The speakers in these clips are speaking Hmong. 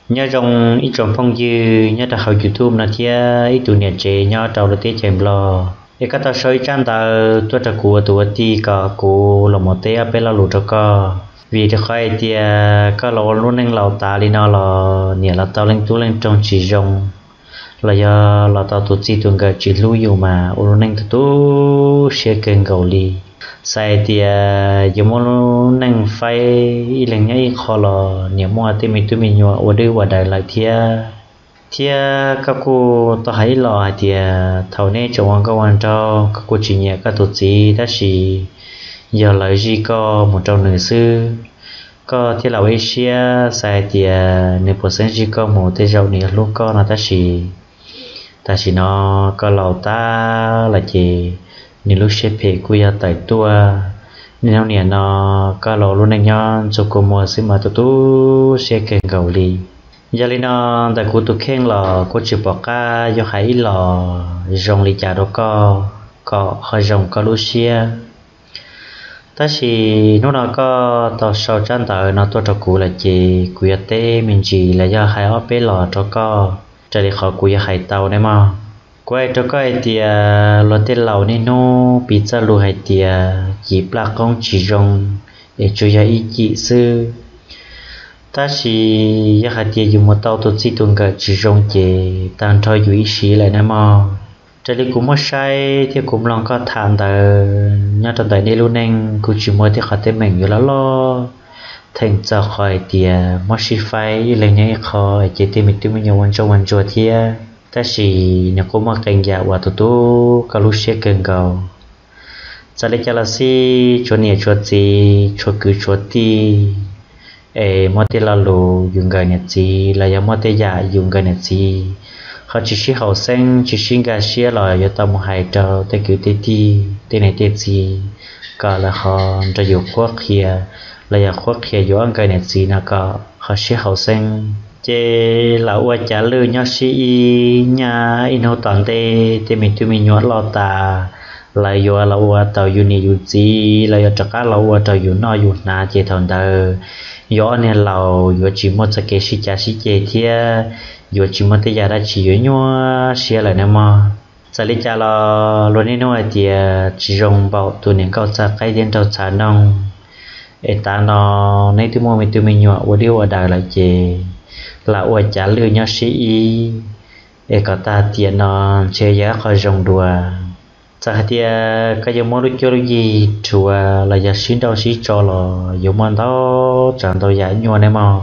Nyob zoo ib tsoom phooj ywg nyob rau hauv YouTube no thiab ib tug niam tsev nyob rau lub teb chaws Nplog, es koj tau sau ib tsab ntawv tuaj rau kuv ua tus ua tij kom kuv los mus teb ob peb lo lus rau koj. Vim rau qhov hais tias koj los ua lub neej laus tas li no los niam los tau leej tub leej roog tsis zoo, los yog los tau tus txij tus nkawm tsis hlub yus mas ua lub neej tu tu siab kawg nkaus li. Xav hais tias yuav muab lub neej faib ib leeg nyob ib qho los niam muaj tej me tub me nyuam ua dwb ua daws lawm thiab. Thiab koj kuj tau hais ib los hais tias thaum neb tseem ua nkauj ua nraug koj kuj tsis nyiam koj tus txiv, tab sis yog lawv zij koj mus rau nws xwb, koj thiaj li ua ib siab xav hais tias nws puas xeeb zij koj mus, tej zaum nws yuav hlub koj no, tab sis tam sim no koj laus tag lawm ces nws lub siab phem kuj yog tawm tuaj. Niaj hnub nim no koj los lub neej nyob ntxuag kua muag xwb mas tu tu siab kawg nkaus li. Yog li no ntawm kuv tus kheej los kuj tsis pom qab yuav hais ib los zoo li cas rau koj kom ho zoo koj lub siab. Tab sis hnub no koj tau sau tsab ntawv no tuaj rau kuv lawm ces kuv yuav teb me ntsis los yog hais ob peb los rau koj raws li qhov kuv yuav hais tau ne mog. Kuv hais rau koj hais tias luag tej laus niaj hnub piv txoj lus hais tias cim plaj qoob tsis zoo, es tsuas yog ib cim xwb. Tab sis yog hais tias yus mus tau tus txij tus nkawm tsis zoo ces tag nrho yus ib sim lawm ne mog. Raws li kuv muab saib thiab kuv mloog koj tham ntawd nyob rau ntawm nej lub neej kuj tsis muaj tej qhov teeb meem yuav loj loj theem txog qhov hais tias muab sib faib ib leeg nyob ib qho es ces tej me tub me nyuam ua ntsuag ua ntsuag thiab. Tab sis nws kuj muaj qee yam uas tu tu koj lub siab kawg nkaus. Txawm li cas los xij, tshuav niam tshuav txiv, tshuav kwv tshuav tij, es muaj tej lo lus yus nkawm niam txiv los yog muaj tej yam yus nkawm niam txiv ho tsis sib haum xeeb tsis sib nkag siab los yuav tau mus hais rau tej kwv tej tij tej niam tej txiv kom lawv ho nrog yus qhuab qhia los yog qhuab qhia yus ob nkawm niam txiv no kom ho sib haum xeeb. Ces lam ua cav lwj nyob sib ib nyaj ib hnub tom ntej tej me tub me nyuam loj tas, lawv yuav los ua tau yus niam yus txiv, lawv yuav rov qab los ua rau yus noj yus hnav ces thaum ntawd yus ob niag laus yuav tsis muaj txoj kev sib cav sib ceg thiab yuav tsis muaj tej yam dab tsi yuav nyuaj siab lawm ne mog. Txawm li cas los luag niaj hnub hais tias tsis zoo npaum tus niam nkauj txag qaib thiab nraug txhav noog. Es tav no neb twb muaj me tub me nyuam ua dib ua daws lawm ces lam ua cav lwj nyob sib ib, es kom tag tiam no ntshe yog ib qho zoo dua. Txawm hais tias koj yuav muab lub cuab lub yig rhuav los yog sib nrauj sib tso los yuav muaj ntau tsav ntau yam nyuaj ne mog.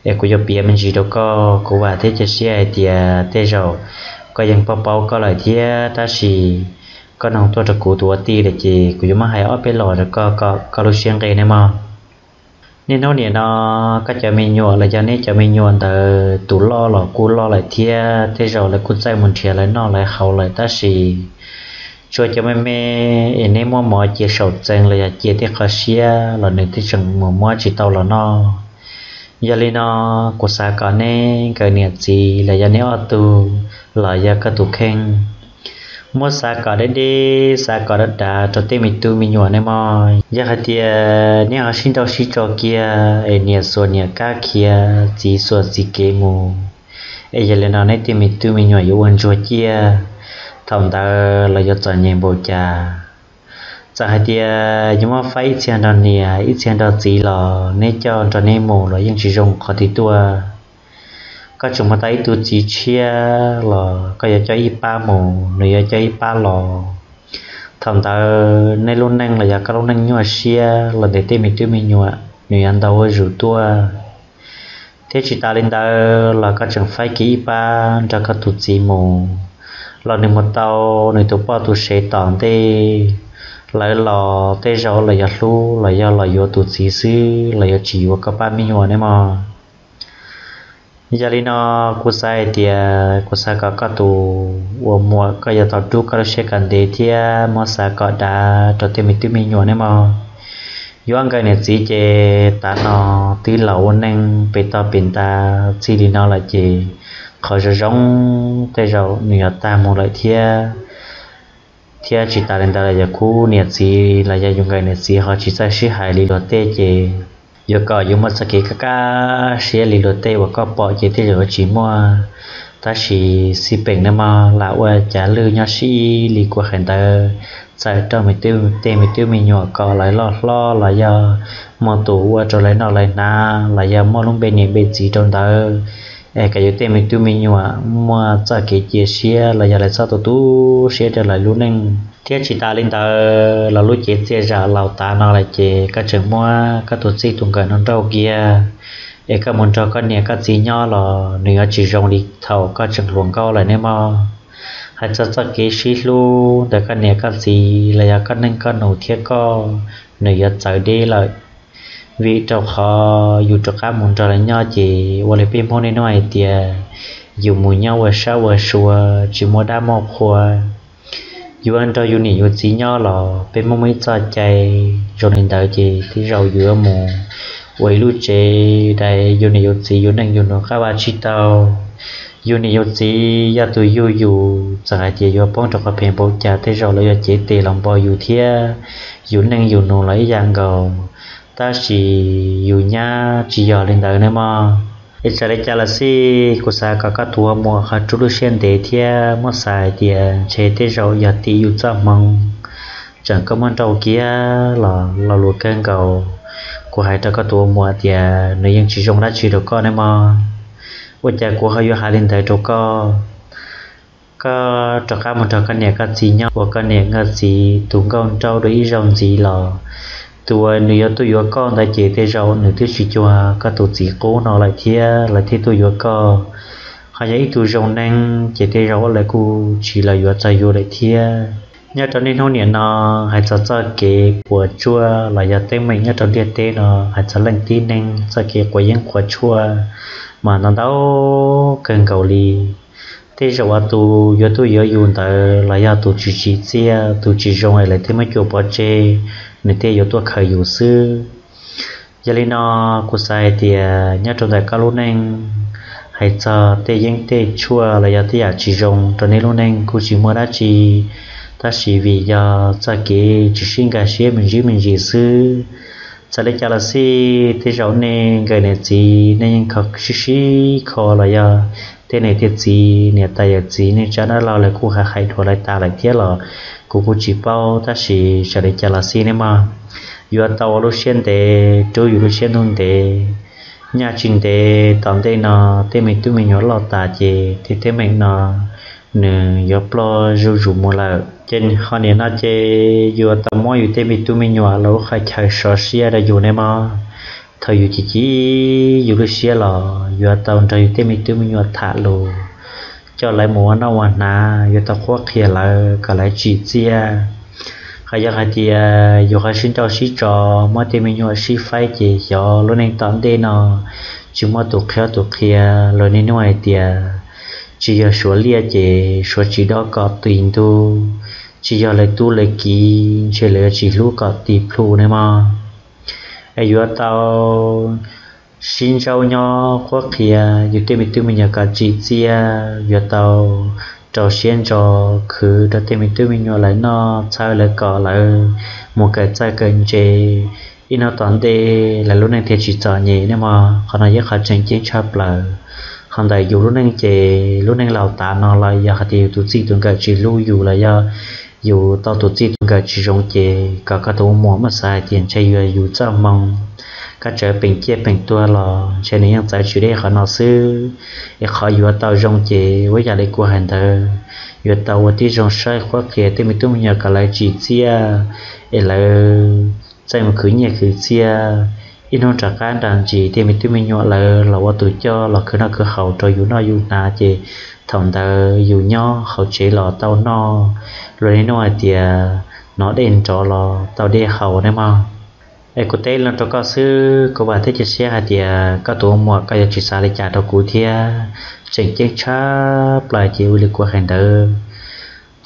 Es kuv yuav piav me ntsis rau koj, kuv vam thiab cia siab hais tias tej zaum koj yeej paub paub koj lawm thiab, tab sis koj noog tuaj rau kuv tus ua tij lawm ces kuv yuav muab hais ob peb los rau koj kom koj lub siab nqe ne mog. Niaj hnub nim no koj cov me nyuam los yog neb cov me nyuam ntawd tus loj los kuj loj lawm thiab, tej zaum lawv kuj txawj mus nrhiav lawv noj lawv haus lawm, tab sis tshuav cov me me es neb muab mov cia saum txee los yog cia tej qho siab los nws twb tseem mus muab tsis tau los noj. Yog li no kuv xav kom neb nkawm niam txiv los yog neb ob tug los yog koj tus kheej muab xav kom deb deb, xav kom dav dav rau tej me tub me nyuam ne mog. Yog hais tias neb ho sib nrauj sib tso kiag es niam xuas niam kab khiav, txiv xuas txiv kev mus, es yog li no neb tej me tub me nyuam yuav ua ntsuag ciaj, thaum ntawd los yuav txom nyem npaum cas. Txawm hais tias yuav muab faib ib txhia nrog niam ib txhia nrog txiv los neb coj nrog neb mus los yeej tsis zoo qhov twg tuaj. Koj tseem muaj tau ib tug txiv tshiab los koj yuav coj ib pab mus, nws yuav coj ib pab los. Thaum ntawd nej lub neej los yog koj lub neej nyuaj siab los ntes tej me tub me nyuam nws yuav ntau zuj zus tuaj. Thiab tsis tas li ntawd los koj tseem faib kiag ib pab nrog koj tus txiv mus, los nws mus tau nws tus poj tus sev tom ntej, lawv los tej zaum los yog hlub los yog los yuav tus txiv xwb los yuav tsis yuav koj pab me nyuam ne mog. Yog li no kuv xav hais tias kuv xav kom koj tus ua muam koj yuav tau rub koj lub siab kom ntev thiab muab xav kom dav rau tej me tub me nyuam ne mog. Yus ob nkawm niam txiv ces tav no twb laus ua neej pem toj pem nta txij li no lawm ces qhov zoo zoo tej zaum nws yuav tag mus lawm thiab. Thiab tsis tas li ntawd los yog kuv niam txiv los yog yus nkawm niam txiv ho tsis txawj sib hais li luag tej ces Yuav kom yuav muaj txoj kev kaj kaj siab li luag tej uas koj pom ces tej zaum yuav tsis muaj. Tab sis xij peem nawb mog, lam ua cav lwj nyob sib li kuv hais ntawd, txawm rau tej me tub me nyuam kom lawv loj hlob los yog muaj tus ua rau lawv noj lawv hnav los yog muaj lub npe niam npe txiv rau ntawd, es kom yus tej me tub me nyuam muaj txoj kev cia siab los yog lawv txoj tu tu siab rau lawv lub neej. Thiab tsis tas li ntawd los lub cev txiaj zam laus tav no lawm ces koj tseem muab koj tus txij tus nkawm no nrauj kiag, es koj mus nrog koj niam koj txiv nyob los nws yuav tsis zoo li thaum koj tseem hluas nkauj lawm ne mog. Hais txog txoj kev sib hlub ntawm koj niam koj txiv los yog koj neej koj nus thiab koj, nws yuav txawv deb lawm. Vim rau qhov yus rov qab mus nrog lawv nyob ces ua li peb Hmoob niaj hnub hais tias yus mus nyob ua sab ua sua tsis muaj dab muaj qhua. Yuav nrog yus niam yus txiv nyob los peb Hmoob muaj ib txoj cai zoo li ntawd ces tej zaum yus yuav mus ua ib lub tsev daim yus niam yus txiv yus neej yus nus qab vaj tsib taug. Yus niam yus txiv yog tus yug yus, txawm hais tias yuav poob rau qhov phem npaum cas tej zaum lawv yuav cev tes los npo yus thiab, yus neej yus nus los ib yam nkaus. Tab sis yus nyab tsis yog li ntawd ne mog. Es txawm li cas los xij kuv xav kom koj tus ua muam ho rub lub siab ntev thiab muab xav hais tias ntshe tej zaum yog tim yus txoj hmoo tseem koj muab nrauj kiag los lo lus kawg nkaus. Kuv hais rau koj tus ua muam tias nws yeej tsis zoo dab tsi rau koj ne mog. Ua cas kuv ho yuav hais li ntawd rau koj? Koj rov qab mus nrog koj niam koj txiv nyob ua koj niam koj txiv tus nkauj nraug dua ib zaug ntxiv los tus uas nws yuav tuaj yuav koj ntawd ces tej zaum nws twb tsis cuag koj tus txiv qub no lawm thiab lawv thiaj tuaj yuav koj. Ho yog ib tug zoo neeg ces tej zaum lawv kuj tsis los yuav txog yus lawm thiab. Nyob rau niaj hnub nim no, hais txog txoj kev puas tsuaj los yog teeb meem nyob rau ntiaj teb no, hais txog leej tib neeg txoj kev quav yeeb quav tshuaj mas ntau ntau kawg nkaus li. Tej zaum uas tus yuav tuaj yuav yus ntawd los yog tus tsis tsim txiaj tus tsis zoo es lawv thiaj muab coj pov tseg, nws thiaj yuav tuaj khaws yus xwb. Yog li no, kuv xav hais tias nyob rau ntawm koj lub neej, hais txog tej yeeb tej tshuaj los yog tej yam tsis zoo rau nej lub neej kuj tsis muaj dab tsi, tab sis vim yog txoj kev tsis sib nkag siab me ntsis me ntsis xwb. Txawm li cas los xij tej zaum nej nkawm niam txiv nej yeej kho sib sib kho los yog tej niam tej txiv niam tais yawm txiv nej tsa dab laug lawv kuj hais hais dua lawv tas lawm thiab los kuv kuj tsis paub, tab sis txawm li cas los xij nej mog, yuav tau ua lub siab ntev rub yus lub siab ntuj ntev. Nyaj tsis ntev tom ntej no tej me tub me nyuam loj tas ces tej teeb meem no nws yuav ploj zuj zus mus lawm. Ces ho nim no ces yuav tau muab yus tej me tub me nyuam los ua qhov chaw sov siab rau yus ne mog. Thaum yus chim chim yus lub siab los yuav tau nrog yus tej me tub me nyuam tham lus, coj lawv mus ua noj ua hnav, yuav tau qhuab qhia lawv kom lawv tsim txiaj. Qhov yog hais tias yus qhov sib nrauj sib tso, muab tej me nyuam sib faib ces xyov lub neej tom ntej no tsis muaj tus qhia tus qhia. Luag niaj hnub hais tias tsis yog suav liaj ces suav tsis dob kom tis ntug, tsis yog lawv tub lawv kiv ntshe lawv yuav tsis hlub kom tis plhu ne mog. Es yuav tau sib ntsaub nyob qhuab qhia yus tej me tub me nyuam kom tsim txiaj, yuav tau rau siab ntso khwv rau tej me tub me nyuam lawv noj txhawb lawv kom lawv mus kawm txawj kawm ntse, ib hnub tom ntej lawv lub neej thiaj tsis txom nyem ne mog. Qhov no yog qhov tseem ceeb tshaj plaws. Qhov ntawm yus lub neej ces lub neej laus tas no los yog hais tias yus tus txij tus nkawm tsis hlub yus los yog yus tau tus txij tus nkawm tsis zoo ces kom koj tus ua muam muab xav hais tias ntshe yog yus txoj hmoo, koj txawm peem ciaj peem tuag los ntshe nws yeej txawv tsis deb qhov no xwb. Es qhov yuav tau zoo ces ua yam li kuv hais ntawd, yuav tau ua tib zoo saib qhuab qhia tej me tub me nyuam kom lawv tsim txiaj, es lawv txawj mus khwv nyiaj khwv txiaj, ib hnub rov qab nram ntsis tej me tub me nyuam lawv los ua tus coj los khwv noj khwv haus rau yus noj yus hnav ces thaum ntawd yus nyob hauv tsev los tau noj, luag niaj hnub hais tias hnov dej nrov los tau dej haus ne mog. Es kuv teb li no rau koj xwb, kuv vam thiab cia siab hais tias koj tus ua muam koj yuav tsis xav li cas rau kuv thiab. Tseem ceeb tshaj plaws ces ua li kuv hais ntawd,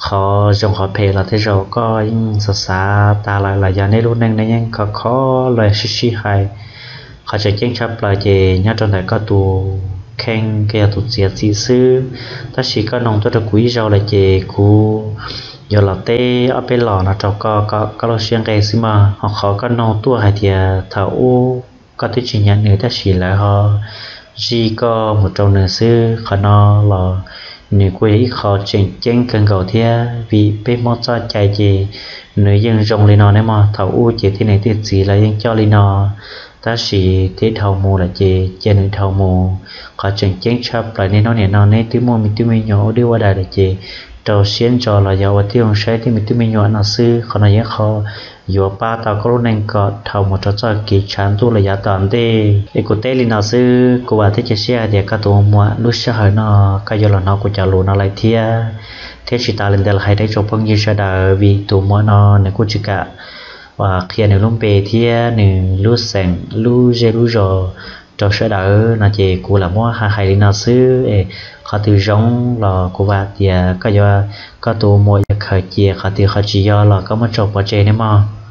qhov zoo qhov phem los tej zaum koj yeej xav xav tas lawm los yog nej lub neej nej yeej khov kho los sib sib hais. Qhov tseem ceeb tshaj plaws ces nyob rau ntawm koj tus kheej, koj yog tus txiav txim xwb. Tab sis koj noog tuaj rau kuv ib zaug lawm ces kuv yuav los teb ob peb los no rau koj kom koj lub siab nqe xwb mog. Ho qhov koj noog tuaj hais tias thaum ub koj twb tsis nyiam nws tab sis lawv ho zij koj mus rau nws xwb. Qhov no los nws kuj yog ib qho tseem ceeb kawg nkaus thiab, vim peb Hmoob txoj cai ces nws yeej zoo li no ne mog. Thaum ub ces tej niam tej txiv lawv yeej coj li no, tab sis tej dhau mus lawm ces cia nws dhau mus. Qhov tseem ceeb tshaj plaws nej hnub niam no nej twb muaj me tub me nyuam ua dwb ua dais lawm ces rau siab ntso los yog ua tib zoo saib tej me tub me nyuam no xwb. Qhov no yog ib qho yuav pab tau koj lub neej kom dhau mus rau txoj kev tshav ntuj los yav tom ntej. Es kuv teb li no xwb, kuv vam thiab cia siab hais tias koj tus muam lub sij hawm no koj yuav los hnov kuv cov lus no lawm thiab. Thiab tsis tas li ntawd los hais rau ib tsoom phooj ywg sawv daws, vim tus muam no nws kuj tsis kam qhia nws lub npe thiab nws lub xeem lub zej lub zos rau sawv daws no ces kuv lam muab hais hais li no xwb. Es qhov twg zoo los kuv vam tias koj yuav, koj tus muam yuav khaws cia, qhov twg ho tsis yog los koj muab tso pov tseg ne mog.